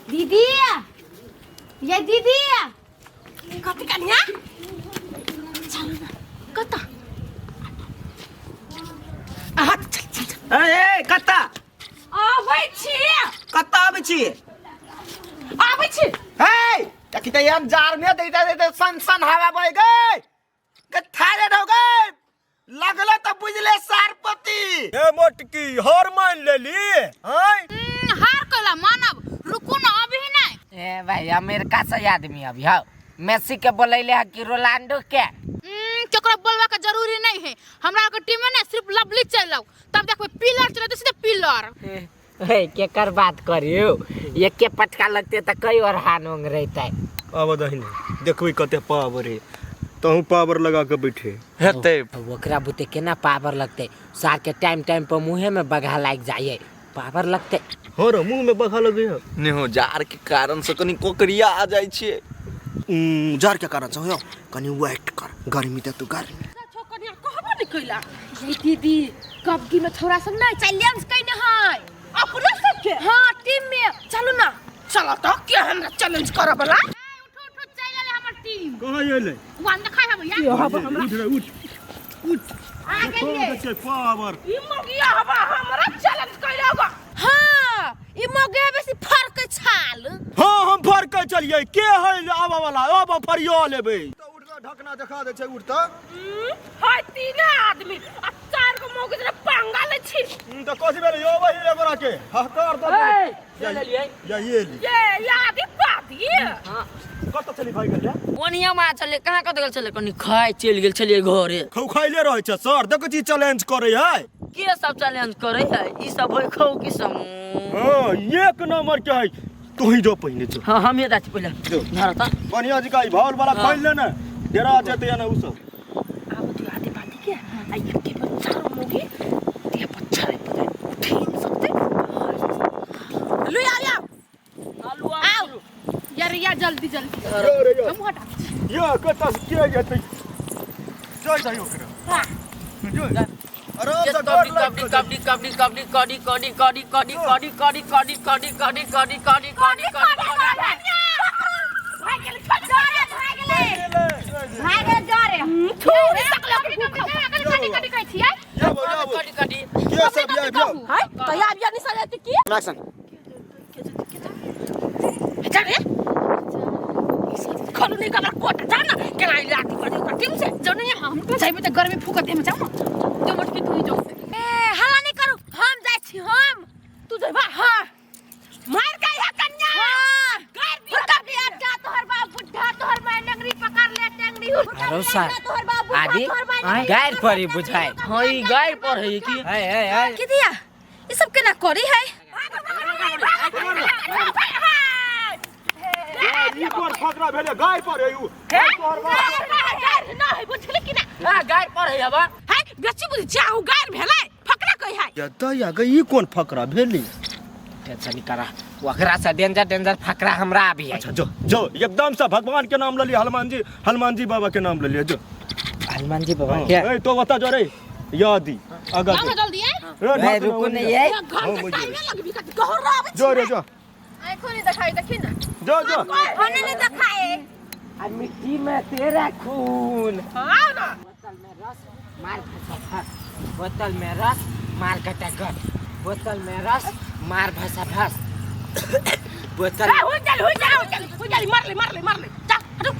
दीदी, ये दीदी, कथी कनिया, चलू ना। कतऽ? अहाँ चल चल चल। ए ए, कतऽ? आबै छी। कतऽ आबै छी? आबै छी। हे, देखी तऽ एहन जाड़ में दैते दैते सन सन हवा बहि गई के थारे हो गई लगले तऽ बुझले सारपति। ए मोटकी, हार मान लेली आय? हार कैला मानब? रुकू ना, अभी नहीं। ए भाई, अमेरिका से आदमी अभी हौ, मेसी के बोलैले है कि रोनाल्डो के? केकरो बोलवा के जरूरी नहीं है। हमरा के टीम में ना सिर्फ लवली चलौ, तब देखबै पिलर चलते, सीधे पिलर। हे, केकर बात करियो, एके पटका लगते तऽ कई और हान होंग रहते। आब दहिने देखबै कते पावर है, तहूँ पावर लगा के बैठे हेतै। ओकरा बुते केना पावर लगते? सार के टाइम टाइम पर मुँहे में बघा लागि जाइए, पावर लगते? हाँ रे, मुँह में बघा लगे है। नहि हो, जाड़ के कारण से कनि कोकरिया आ जाइ छियै। जाड़ के कारण से हो, कनि वेट कर, गर्मी दे तू गर्मी। छोकरिया कहबो नहीं कैला। ये दीदी, कबड्डी में छोरा सब नहीं चैलेंज कैने है अपना सबके। हां, टीम में चलू ना। चलो तो, के हमरा चैलेंज करे वाला? उठो उठो, चल आले हमर टीम। कहाँ अयलै? वन देखा है भैया। उठ रे, उठ उठ। आ गेलिए। छै पावर। ई मगिया हवा हमरा चैलेंज कैला होगा। हां, ई मगे बेसी फरक छाल। हाँ, हम फर के चलिए के है आबऽ वाला, अब फरियो लेबै। तऽ उठ कऽ ढकना देखा दै छै, उठ तऽ। हाय, तीन आदमी आ चार गो मौगी जरा पंगा ले छी। तऽ कथी भेलै यौ? वही एगोरा के हहकार दऽ ए, लेलियै। या ये ली। ये यादी पादी। कतऽ चली भाई गेल? ओनिया मा छलै, कहाँ कतऽ गेल छलै? कनि खाइ चलि गेल छलियै घरे। खौखाइले रहै छै सर, देखै छी चैलेंज करै है। के सब चैलेंज करै है? ई सब होइ खौ की सब? हाँ, एक नंबर के है, तू ही जो पहिने जो। हाँ, हम जाइ छी पहिले। जो। धर तऽ। बढ़िया जी का ई भावल वाला खोल ले ने, डेरा जेतै या ना उ सब। आब तू आदि पादी के आ ये के पर चार मौगी ते पर छरे पर उठी नहीं सकते। लु आ आओ आओ यार, या जल्दी जल्दी। यो रे यो। हम हटा। यो कतऽ से के जेतै? जाय जाय ओकरा जो, आराम से कबड्डी गोर लाग। कबड्डी कबड्डी कबड्डी कबड्डी कबड्डी कबड्डी कबड्डी कबड्डी कबड्डी कबड्डी कबड्डी कबड्डी कबड्डी कबड्डी कबड्डी कबड्डी। भाग गेलै जरे, भाग गेलै, भाग गेलै जरे। थोड़ी सकले। कटी कटी कहै छियै। याबो याबो। कबड्डी कबड्डी। के सब याबो? हाय, तो यार या नहीं सजाती की? एक्शन। जा रे, खोलू नहीं कमर कोट, जा ना केना ई लाठी पर ओकर टीम से। जो नहीं, हम तो जाइबे तऽ गर्मी फूकत देह में। जाऊ ना, जो मोटकी तू ही जो। ए, हल्ला नहीं करू, हम जाइ छी हम। तू जइबा? हां, मार के या कन्या। हां। गार दी। हुनका भी अटका तोहर बाप बुढ़ा, तोहर माय नगरी पकड़ ले टेंगड़ी। हुनका अरो भी सर, अटका तोहर बाप बुढ़ा, आदि, तोहर माय नगरी गारि पकड़ पड़ी ले बुझाइ। टेंगड़ी। हाँ, ई गाय पर है की? है है है। की दिया, ई सब केना करी है? ई कोन फकरा भेलै गाय पर है उ? तोहर बाप। गार ना है, बुझली कि ना? हाँ, गाय पर है हवा। हाय, बेची बुझ जाऊ, गार भेलै फकरा कहि है। या दया गे, ई कोन फकरा भेलै? टेंशन नहीं करा, ओकरा से डेंजर डेंजर फकरा हमरा अभी है। अच्छा जो जो, एकदम से भगवान के नाम ललिए, हनुमान जी, हनुमान जी बाबा के नाम ललिए, जो। हनुमान जी बाबा के। ए, तो बता जो रे यादी आगा जाऊ ना जो। जल्दी आइ। ए, ए, रुको नहीं ये। घर के टाइम लगबी कति गहरा आबै। जो रे जो। आँखो नहीं देखाई, देखी ना। जो जो। होने नहीं देखाए। आ मिट्टी में तेरा खून। हां ना। बोतल में रस मार भसा फस, बोतल में रस मार गटा गट, बोतल में रस मार भसा फस, बोतल। ए, हो चल हो चल हो चल हो चल, मार ले मार ले मार ले, जा हटो।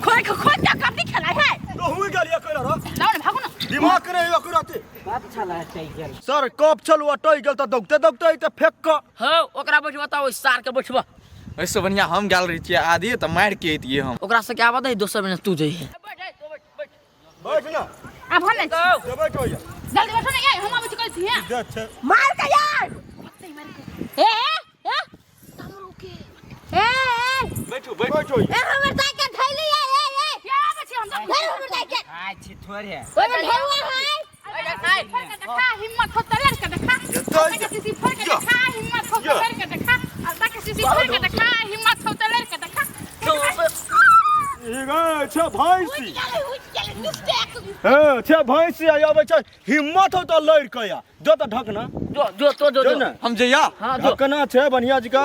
खोए खोए क्या कबड्डी खेला है? तो हुई गेल ये कैला रो। लाओ ना, भागो ना। दिमाग नहीं ओकराते। बाप छला चल गेल। सर, कप छल अटै गेल तऽ दौगते दौगते तऽ फेंक कऽ। हाँ, ओकरा बैठबा तऽ ओहि सार के बैठबा। ऐसे बढ़िया हम गेल रही छियै आदि तऽ मारि के अयतियै हम। ओकरा से के आबऽ दही, दोसर महीना तू जइहे। बैठ ना। आब हम नहीं। जे बैठो या। जल्दी बैठो ना, ये हम आबै छी कहै छी हैं। दे छै। मार के यार। ए ए ए, ए ए। बैठू बैठू। बैठो ए, हमर दाई के धैली। ए ए ए, के आबै छी हम? धर हमर दाई के। खाइ छी थोड़े। ओए, ढेरुआ है, देखा हिम्मत हो त लड़के देखा। के सीसी फोड़ के देखा, हिम्मत हो त लड़के देखा। अल्लाह के सीसी फोड़ के देखा, हिम्मत हो त लड़के देखा। ई गे छै भैंसी। हे छै भैंसी, आ आबै छै हिम्मत हो तऽ लड़ि के आ जो तऽ ढकना। जो जो तो जो। जो जो ने। हम जइया। हाँ, जो। ढकना छै बढ़िया जी का।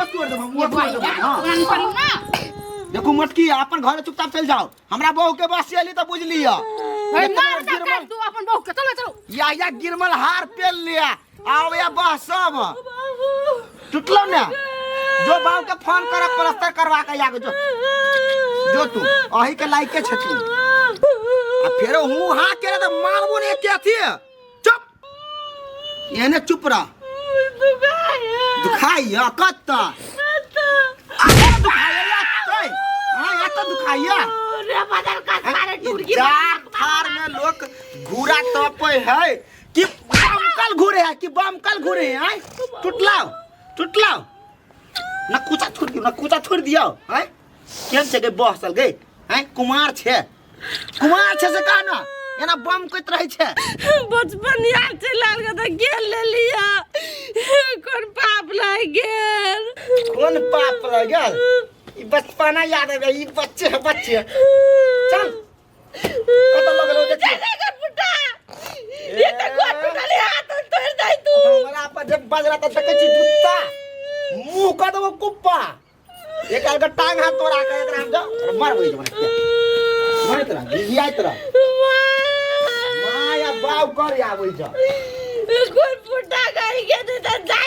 उहो तोड़ देबो, हम उहो तोड़ देबो। हां, पुरान करू ना। देखू मोटकी, अपन घर चुपचाप चल जाओ। हमरा बहू के बस अली तऽ बुझ लिअ। हे मार का कर तू अपन बहू के। चलो चलो। या गिरमल हार पेल लिया, आओ या बह सब टूटलो ने। जो बाबू के फोन कर, प्लास्टर करवा के आगे जो जो तू अही के लायके छे तू। आ फेरो हूं हां के त मारबो ने के अथी। चुप, एने चुप रह। दुखाई कत दुखाई? हां, या त दुखाई। जार थार में लोग घूरा तपे है कि बमकल घूरे है, कि बमकल घूरे है। आय टूटलाओ, टूटलाओ न कुचा छोड़ दियो, न कुचा छोड़ दियो। आय केहन छै गे बहसल गे? आय कुमार छै, कुमार छै से कह न, एना बम कहैत रहै छै। बचपन याद छै लाल के तऽ गेल लेलिया, कोन पाप लागि गेल? कोन पाप लागि गेल? ई बचपना याद आबि, ई बच्चे है, बच्चे। चल, कतऽ लगल देखियौ। ये तऽ गोर टूटल, हाथ तोड़ि दै तू। हमरा पर जब बजरा तऽ देखै छी जुत्ता मुंह कऽ देबो कुप्पा। एक आर के टांग हाथ तोड़ा के एकरा हम जाओ मरबै जे मरैत रह, जियाइत रह। माया बाउ कर आबै छ। कोन पुटा गई के तऽ जा